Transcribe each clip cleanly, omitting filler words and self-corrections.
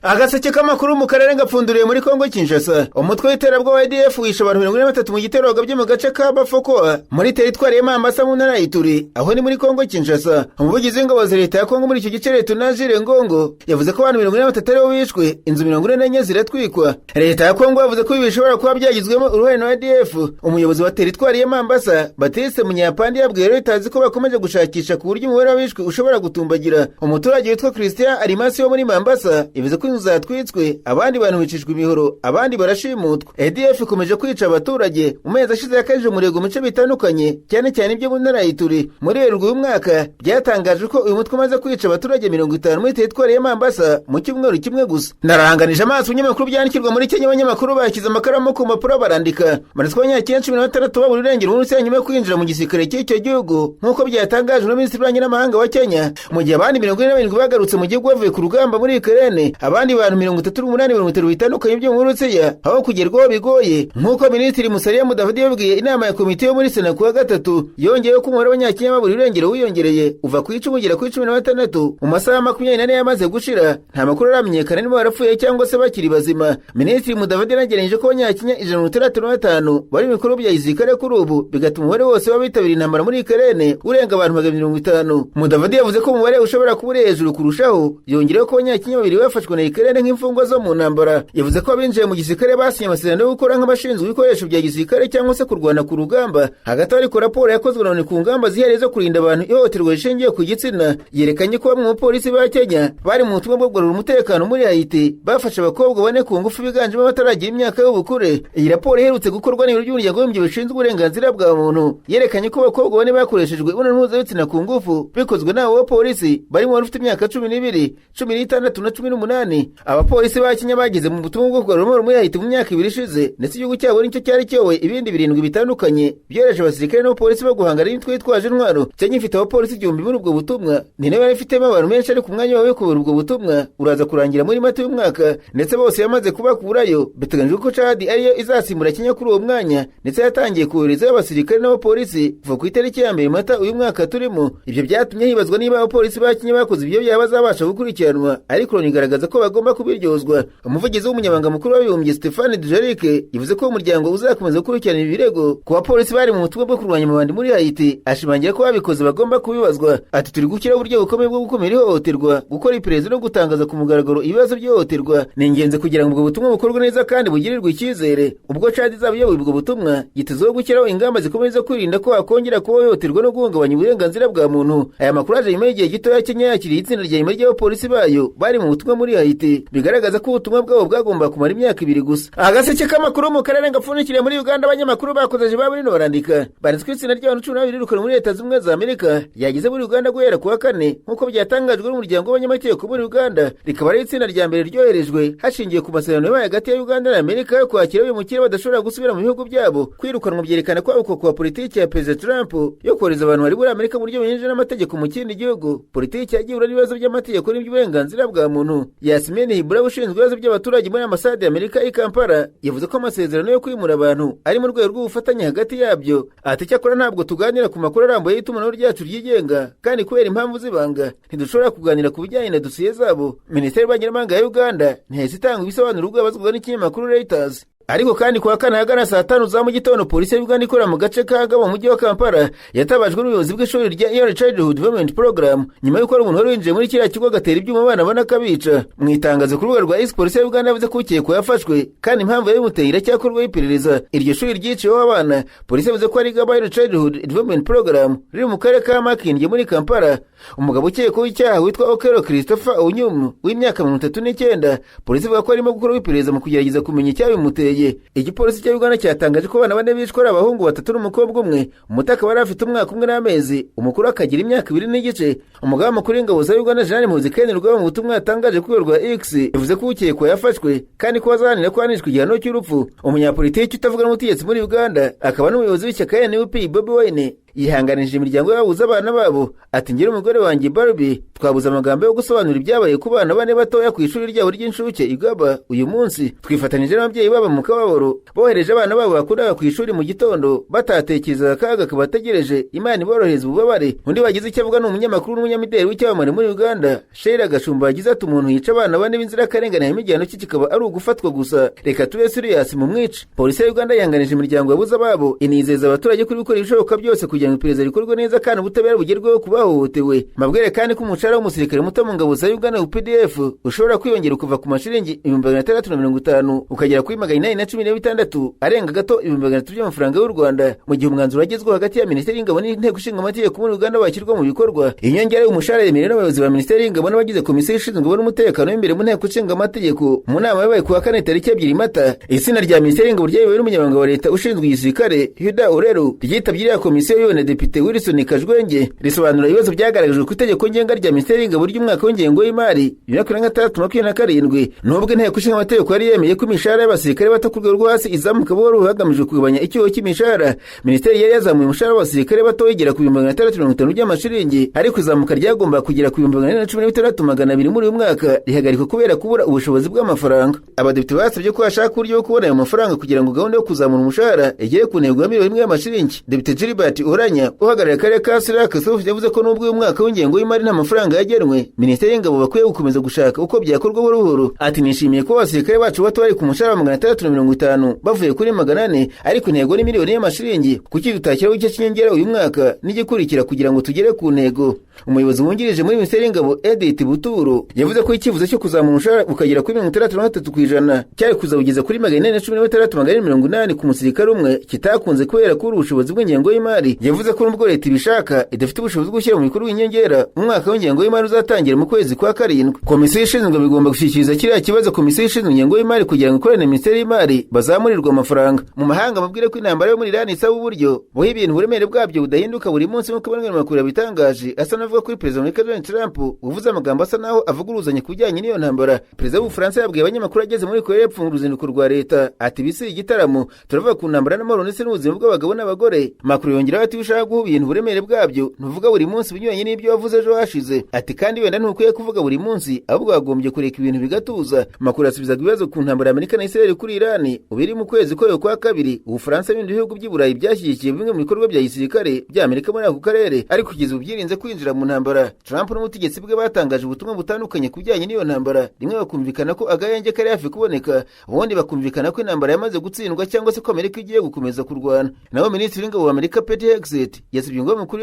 Agaseke k'amakuru mu karere gapfunduriye muri Kongo Kinshasa. Umutwe w'iterabwoba wa ADF wishe abantu 43 mu gitero wagabye mu gace ka Bafokoa muri teritwari ya Mambasa mu ntara ya Ituri, aho ni muri Kongo Kinshasa. Umuvugizi w'ingabo za leta ya Kongo muri icyo gice, Leta Jules Ngongo, yavuze ko abantu 43 aribo bishwe, inzu 44 ziratwikwa. Leta ya Kongo yavuze ko ibi bishobora kuba byagizwemo uruhare na ADF. Umuyobozi wa teritwari ya Mambasa, Batiste Munyapandi, yabwiye Reuters ko bakomeje gushakisha ku buryo umubare w'abishwe ushobora gutumbagira. Umuturage witwa Christian Arimasi wo muri Mambasa yavuze ko inzu zatwitswe, abandi bantu bicishwa imihoro, abandi barashimutwa. ADF ikomeje kwica abaturage. Mu mezi ashize yakajije umurego mu bice bitandukanye, cyane cyane ibyo mu ntara ya Ituri. Muri Werurwe uyu mwaka byatangajwe ko uyu mutwe umaze kwica abaturage 50 muri teritwari ya Mambasa mu cyumweru kimwe gusa. Naranganije amaso ibinyamakuru byandikirwa muri Kenya. Abanyamakuru bashyize amakaramu ku mpapuro barandika. Banditswe abanyakenya 16 babura irengero muri Rusiya nyuma yo kwinjira mu gisirikare cy'icyo gihugu, nk'uko byatangajwe na minisitiri w'ububanyi n'amahanga wa Kenya, mu gihe abandi 47 bagarutse mu gihugu bavuye ku rugamba muri Ukraine. Abandi bantu 38 mu bitaro bitandukanye byo mu Burusiya aho kugerwaho bigoye, nk'uko minisitiri Musalia Mudavadi yabwiye inama ya komite yo muri Sena kuwa gatatu. Yongeyeho ko umubare w'abanyakenya babura irengero wiyongereye uva ku 10 ugera kuri 16 mu masaha 24 yamaze gushira. Nta makuru aramenyekana niba barapfuye cyangwa se bakiri bazima. Minisitiri Mudavadi yanagereranyije ko abanyakenya 165 bari mu bikorwa bya gisirikare kuri ubu, bigatuma umubare wose w'abitabiriye intambara muri Ukraine urenga abantu 250. Mudavadi yavuze ko umubare ushobora kuba uri hejuru kurushaho. Yongeyeho ko abanyakenya babiri bafashwe na Ukraine nk'imfungwa zo mu ntambara. Yavuze ko abinjiye mu gisirikare basinye amasezerano yo gukora nk'abashinzwe ibikoresho bya gisirikare cyangwa se kurwana ku rugamba. Hagati aho ariko, raporo yakozwe na ku ngamba zihariye zo kurinda abantu ihohoterwa rishingiye ku gitsina yerekanye ko bamwe mu bapolisi ba Kenya bari mu butumwa bwo kugarura umutekano muri Haiti bafashe abakobwa bane ku ngufu, biganjemo abataragira imyaka y'ubukure. Iyi raporo iherutse gukorwa n'ibiro by'umuryango w'abibumbye bishinzwe uburenganzira bwa muntu yerekanye ko abakobwa bane bakoreshejwe imibonano mpuzabitsina ku ngufu bikozwe n'abo bapolisi, barimo wari ufite imyaka 12, 16 na 18. Abapolisi ba Kenya bageze mu butumwa bwo kugarura amahoro muri Haiti mu myaka 2 ishize, ndetse igihugu cyabo nicyo cyari kiyoboye ibindi birindwi bitandukanye byohereje abasirikare n'abapolisi bo guhangana n'imitwe yitwaje intwaro. Kenya ifite abapolisi 1000 muri ubwo butumwa, ni nayo yari ifitemo abantu benshi, ariko umwanya wawe wo kuyobora ubwo butumwa uraza kurangira muri Mata y'umwaka, ndetse bose yamaze kubakurayo. Biteganyijwe ko Chad ariyo izasimbura Kenya kuri uwo mwanya, ndetse yatangiye koherezayo abasirikare n'abapolisi kuva ku itariki ya 1 Mata uyu mwaka turimo. Ibyo byatumye hibazwa niba abapolisi ba Kenya bakoze ibyo byaha bazabasha gukurikiranwa, ariko Loni igaragaza ko bagomba kubiryozwa. Umuvugizi w'umunyamabanga mukuru w'abibumbye, Stephane Dujarric, yavuze ko umuryango uzakomeza gukurikirana ibi birego ku bapolisi bari mu butumwa bwo kurwanya amabandi muri Haiti, ashimangira ko babikoze bagomba kubibazwa. Ati: "Turi gushyiraho uburyo bukomeye bwo gukumira ihohoterwa. Gukora iperereza no gutangaza ku mugaragaro ibibazo by'ihohoterwa ni ingenzi kugira ngo ubwo butumwa bukorwe neza kandi bugirirwe icyizere." Ubwo Chad izaba iyoboye ubwo butumwa, yitezweho gushyiraho ingamba zikomeye zo kwirinda ko hakongera kuba ihohoterwa no guhungabanya uburenganzira bwa muntu. Aya makuru aje nyuma y'igihe gitoya Kenya yakiriye itsinda rya nyuma ry'abapolisi bayo bari mu butumwa muri Haiti, bigaragaza ko ubutumwa bwabo bwagomba kumara imyaka 2 gusa. Agaseke k'amakuru mu karere gapfundikiriye muri Uganda. Abanyamakuru bakozeje ba burino barandika. Banditswe itsinda ry'abantu 12 rirukanwe muri Leta Zunze Ubumwe za Amerika ryageze muri Uganda guhera ku wa kane, nk'uko byatangajwe n'umuryango w'abanyamategeko muri Uganda, rikaba ari itsinda rya mbere ryoherejwe hashingiwe ku masezerano yabaye hagati ya Uganda na Amerika yo kwakira abimukira badashobora gusubira mu bihugu byabo. Kwirukanwa byerekana kwaguka kwa politiki ya Perezida Trump yo kohereza abantu bari muri Amerika mu buryo bunyuranyije n'amategeko mu kindi gihugu, politiki yagiye ihura n'ibibazo by'amategeko n'iby'uburenganzira bwa muntu. Yasmine Hibura, ushinzwe ibibazo by'abaturage muri ambasade y'Amerika i Kampala, yavuze ko amasezerano yo kwimura abantu ari mu rwego rw'ubufatanye hagati yabyo. Ati: "Cyakora ntabwo tuganira ku makuru arambuye y'itumanaho ryacu ryigenga, kandi kubera impamvu z'ibanga ntidushobora kuganira ku bijyanye na dosiye zabo." Minisiteri y'ububanyi n'amahanga ya Uganda ntiyahise itanga ibisobanuro ubwo yabazwaga n'ikinyamakuru Reuters. Ariko kandi, kuwa kane ahagana saa 5 za mu gitondo, polisi ya Uganda ikorera mu gace ka Gaba mu mujyi wa Kampala yatabajwe n'ubuyobozi bw'ishuri rya Early Childhood Development Program nyuma y'uko hari umuntu wari winjiye muri kiriya kigo agatera ibyuma abana bane akabica. Mu itangazo ku rubuga rwa X, polisi ya Uganda yavuze ko ukekwa yafashwe kandi impamvu yabimuteye iracyakorwaho iperereza. Iryo shuri ryiciweho abana, polisi yavuze ko ari Gaba Early Childhood Development Program, riri mu karere ka Makindye muri Kampala. Umugabo ukekwaho icyaha witwa Okero Christopher Onyum w'imyaka 39, polisi ivuga ko arimo gukorwaho iperereza mu kugerageza kumenya icyabimuteye. Igipolisi cya Uganda cyatangaje ko abana bane bishwe ari abahungu batatu n'umukobwa umwe. Umuto akaba yari afite umwaka umwe n'amezi, umukuru akagira imyaka 2 n'igice. Umugaba mukuru w'ingabo za Uganda, Jenerali Muhoozi Kainerugaba, mu butumwa yatangaje ku rwego rwa X, yavuze ko ukekwa yafashwe kandi ko bazahanira ko ahanishwa igihano cy'urupfu. Umunyapolitiki utavuga n'ubutegetsi muri Uganda akaba n'umuyobozi w'ishyaka NUP, Bobi Wine, Yihanganishije imiryango y'ababuze abana babo. Ati: "Ngira umugore wanjye Barbie, twabuze amagambo yo gusobanura ibyabaye ku bana bane batoya ku ishuri ryabo ry'incuke igaba uyu munsi. Twifatanyije n'ababyeyi babo mu kababaro. Bohereje abana babo bakundaga ku ishuri mu gitondo batatekerezaga akaga kabategereje. Imana iborohereza ububabare." Undi wagize icyo avuga ni umunyamakuru n'umunyamideli w'icyamamare muri Uganda, Sheila Gashumba. Yagize ati: "Umuntu yica abana bane b'inzirakarengane, hanyuma igihano cye kikaba ari ugufatwa gusa. Reka tube serious, mu mwice." Polisi ya Uganda yihanganije imiryango yabuze ababo, inizeza abaturage ko gukora ibishoboka byose kugira ngo iperereza rikorwe neza kandi ubutabera bugerweho ku bahohotewe. Mabwire kandi ko umushahara w'umusirikare muto mu ngabo za Uganda, UPDF, ushobora kwiyongera kuva ku mashiringi 650,000 ukagera kuri 816, arenga gato 300,000 by'amafaranga y'u Rwanda, mu gihe umwanzuro wagezweho hagati ya Minisiteri y'Ingabo n'Inteko Ishinga Amategeko muri Uganda washyirwa mu bikorwa. Inyongera y'umushahara yemerewe n'abayobozi ba Minisiteri y'Ingabo n'abagize komisiyo ishinzwe ingabo n'umutekano w'imbere mu Nteko Ishinga Amategeko mu nama yabaye ku wa kane tariki 2 Mata. Itsinda rya Minisiteri y'Ingabo ryayobowe n'umunyamabanga wa leta ushinzwe igisirikare, Huda Oleru, ryitabye iriya komisiyo yobowe na Depite Wilson Kajwenge, risobanura ibibazo byagaragajwe ku itegeko ngenga rya Minisiteri y'Ingabo ry'umwaka w'ingengo y'imari 2026 27. Nubwo Inteko Ishinga Amategeko yari yemeye ko imishahara y'abasirikare bato ku rwego rwo hasi izamuka buhoro hagamijwe kugabanya icyuho cy'imishahara, minisiteri yari yazamuye umushahara w'abasirikare bato igera ku 650,000 by'amashiringi, ariko izamuka ryagomba kugera ku 416,200 muri uyu mwaka rihagarikwa kubera kubura ubushobozi bw'amafaranga. Abadepite basabye ko hashaka uburyo bwo kubona ayo mafaranga kugira ngo gahunda yo kuzamura umushahara igere ku ntego ya miliyoni imwe y'amashiringi. Depite Gilbert Olanya uhagarariye akarere ka Sirak South yavuze ko nubwo uyu mwaka w'ingengo y'imari nta mafaranga yagenwe, Minisiteri y'Ingabo bakwiye gukomeza gushaka uko byakorwa buhoro buhoro. Ati: "Nishimiye ko abasirikare bacu bato bari ku mushahara wa 650 bavuye kuri 400, ariko intego ni miliyoni y'amashiringi. Kuki tutashyiraho igice cy'inyongera uyu mwaka n'igikurikira kugira ngo tugere ku ntego?" Umuyobozi wungirije muri Minisiteri y'Ingabo, Edith Buturo, yavuze ko icyifuzo cyo kuzamura umushahara ukagera kuri 63% cyari kuzawugeza kuri 416,480 ku musirikare umwe kitakunze kubera kubura ubushobozi bw'ingengo y'imari. Yavuze ko nubwo leta ibishaka, idafite ubushobozi bwo gushyira mu bikorwa inyongera mu mwaka w'ingengo y'imari uzatangira mu kwezi kwa karindwi. Komisiyo ishinzwe bigomba gushyikiriza kiriya kibazo komisiyo ishinzwe ingengo y'imari kugira ngo ikorane na Minisiteri y'Imari bazamurirwe amafaranga. Mu mahanga, mubwire ko intambara yo muri Irani isaba uburyo buha ibintu uburemere bwabyo budahinduka buri munsi, nk'uko bamwe mu makuru yabitangaje asa n'avuga kuri Perezida wa Amerika Donald Trump uvuze amagambo asa naho avuguruzanya ku bijyanye n'iyo ntambara. Perezida w'Ubufaransa yabwiye abanyamakuru ageze muri Korea y'Epfo mu ruzinduko rwa leta ati: "Bisi igitaramo, turavuga ku ntambara n'amahoro ndetse n'ubuzima bw'abagabo n'abagore." Macron yongeraho ati: "Ushaka guha ibintu uburemere bwabyo, ntuvuga buri munsi binyuranye n'ibyo wavuze ejo hashize." Ati: "Kandi wenda ntukwiye kuvuga buri munsi, ahubwo wagombye kureka ibintu bigatuza." Macron yasubizaga ibibazo ku ntambara ya Amerika na Israel kuri Irani ubu iri mu kwezi kwayo kwa kabiri. Ubufaransa n'ibindi bihugu by'i Burayi byashyigikiye bimwe mu bikorwa bya gisirikare bya Amerika muri ako karere, ariko kugeza ubu byirinze kwinjira mu ntambara. Trump n'ubutegetsi bwe batangaje ubutumwa butandukanye ku bijyanye n'iyo ntambara, rimwe bakumvikana ko agahenge kari hafi kuboneka, ubundi bakumvikana ko intambara yamaze gutsindwa cyangwa se ko Amerika igiye gukomeza kurwana. Naho Minisitiri w'Ingabo wa Amerika, Pete Hegseth, yasabye umugaba mukuru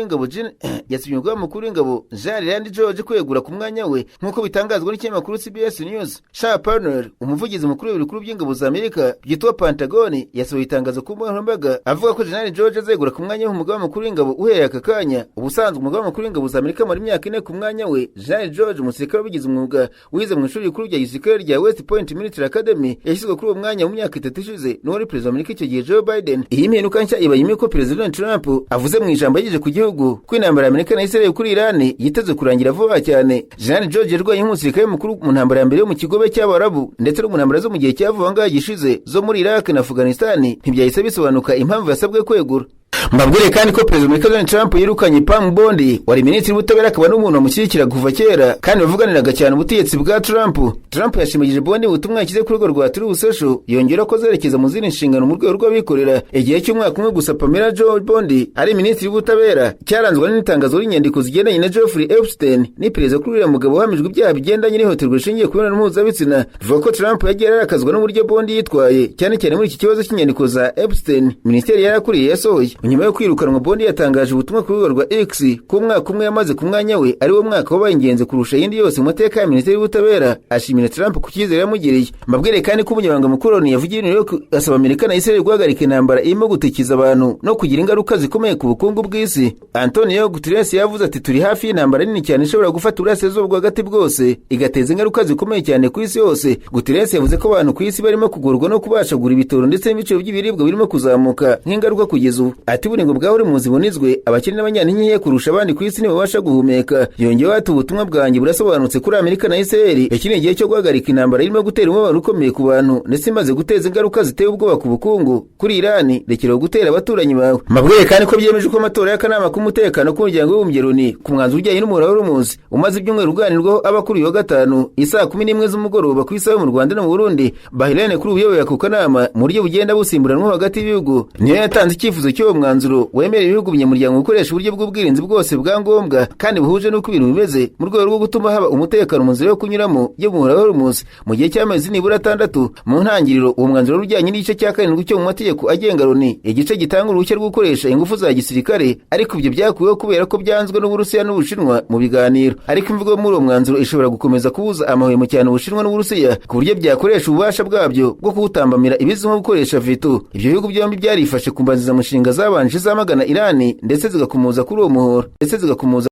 w'ingabo Jean Randy George kwegura ku mwanya we, nk'uko bitangazwa n'ikinyamakuru CBS News. Sean Parnell, umuvugizi mukuru w'ibiro bikuru by'ingabo za Amerika byitwa Pentagon, yasohoye itangazo ku mbuga nkoranyambaga avuga ko General George azegura ku mwanya w'umugaba mukuru w'ingabo uhereye aka kanya. Ubusanzwe umugaba mukuru w'ingabo za Amerika amara imyaka 4 ku mwanya we. General George, umusirikare wabigize umwuga wize mu ishuri rikuru rya gisirikare rya West Point Military Academy, yashyizwe kuri uwo mwanya mu myaka 3 ishize n'uwari perezida wa Amerika icyo gihe, Joe Biden. Iyi mpinduka nshya ibaye nyuma y'uko Perezida Donald Trump avuze mu ijambo yagejeje ku gihugu ko intambara ya Amerika na Israel kuri Iran yiteze kurangira vuba cyane. General George yarwanye nk'umusirikare mukuru mu ntambara ya mbere yo mu Kigobe cy'Abarabu ndetse no mu ntambara zo mu gihe cya vuba ngaha gishize zo muri Iraq na Afghanistan. Ntibyahise bisobanuka impamvu yasabwe kwegura. Mbabwire kandi ko Perezida Amerika Donald Trump yirukanye Pam Bondi wari minisitiri w'ubutabera, akaba n'umuntu wamushyigikira kuva kera kandi bavuganiraga cyane ubutegetsi bwa Trump. Trump yashimagije Bondi mu butumwa yashyize ku rwego rwa Truth Social, yongera ko azerekeza mu zindi nshingano mu rwego rw'abikorera. Igihe cy'umwaka umwe gusa Pamela Joe Bondi ari minisitiri w'ubutabera cyaranzwe n'itangazo ry'inyandiko zigendanye na Jeffrey Epstein n'iperereza kuri uriya mugabo uhamijwe ibyaha bigendanye n'ihohoterwa rishingiye ku mibonano mpuzabitsina. Bivuga ko Trump yagiye arakazwa n'uburyo Bondi yitwaye, cyane cyane muri iki kibazo cy'inyandiko za Epstein minisiteri yari akuriye yasohoye. Nyuma yo kwirukanwa, Bondi yatangaje ubutumwa ku rubuga rwa X ko umwaka umwe yamaze ku mwanya we ari wo mwaka wabaye ingenzi kurusha iyindi yose mu mateka ya minisiteri y'ubutabera, ashimira Trump ku cyizere yamugiriye. Mbabwire kandi ko umunyamabanga mukuru Loni yavugiye New York asaba Amerika na Israel guhagarika intambara irimo gutikiza abantu no kugira ingaruka zikomeye ku bukungu bw'isi. Antonio Guterres yavuze ati: "Turi hafi y'intambara nini cyane ishobora gufata uburasirazuba bwo hagati bwose, igateza ingaruka zikomeye cyane ku isi yose." Guterres yavuze ko abantu ku isi barimo kugorwa no kubasha kugura ibitoro, ndetse n'ibiciro by'ibiribwa birimo kuzamuka nk'ingaruka kugeza ubu. Ati: Uburingo bwa Hormuz bunizwe, abakene n'abanyantege kurusha abandi ku isi ntibabasha guhumeka. Yongeyeho ati: "Ubutumwa bwanjye burasobanutse kuri Amerika na Israel. Iki ni igihe cyo guhagarika intambara irimo gutera umubabaro ukomeye ku bantu, ndetse imaze guteza ingaruka ziteye ubwoba ku bukungu. Kuri Irani, rekera gutera abaturanyi bawe." Mbabwiye kandi ko byemeje ko amatora y'akanama k'umutekano k'Umuryango w'Abibumbye, Loni, ku mwanzuro ujyanye n'umuhora wa Hormuz umaze ibyumweru uganirwaho aba kuri uyu wa gatanu isaa 11 z'umugoroba ku isaha yo mu Rwanda no mu Burundi. Bahrain, kuri ubu uyoboye ako kanama mu buryo bugenda busimburanwa hagati y'ibihugu, niyo yatanze icyifuzo cy'uwo mwanzuro wemerera ibihugu binyamuryango gukoresha uburyo bw'ubwirinzi bwose bwa ngombwa kandi buhuje n'uko ibintu bimeze, mu rwego rwo gutuma haba umutekano mu nzira yo kunyuramo yo mu muhora wa Hormuz mu gihe cy'amezi nibura 6. Mu ntangiriro, uwo mwanzuro wari ujyanye n'igice cya 7 cyo mu mategeko agenga Loni, igice gitanga uruhushya rwo gukoresha ingufu za gisirikare, ariko ibyo byakuweho kubera ko byanzwe n'Uburusiya n'Ubushinwa mu biganiro. Ariko imvugo muri uwo mwanzuro ishobora gukomeza kubuza amahwemo cyane Ubushinwa n'Uburusiya, ku buryo byakoresha ububasha bwabyo bwo kuwutambamira, ibizwi nko gukoresha veto. Ibyo bihugu byombi byarifashe ku mbanzirizamushinga zabanje zamagana Irani, ndetse zigakomoza kuri uwo muhora, ndetse zigakomoza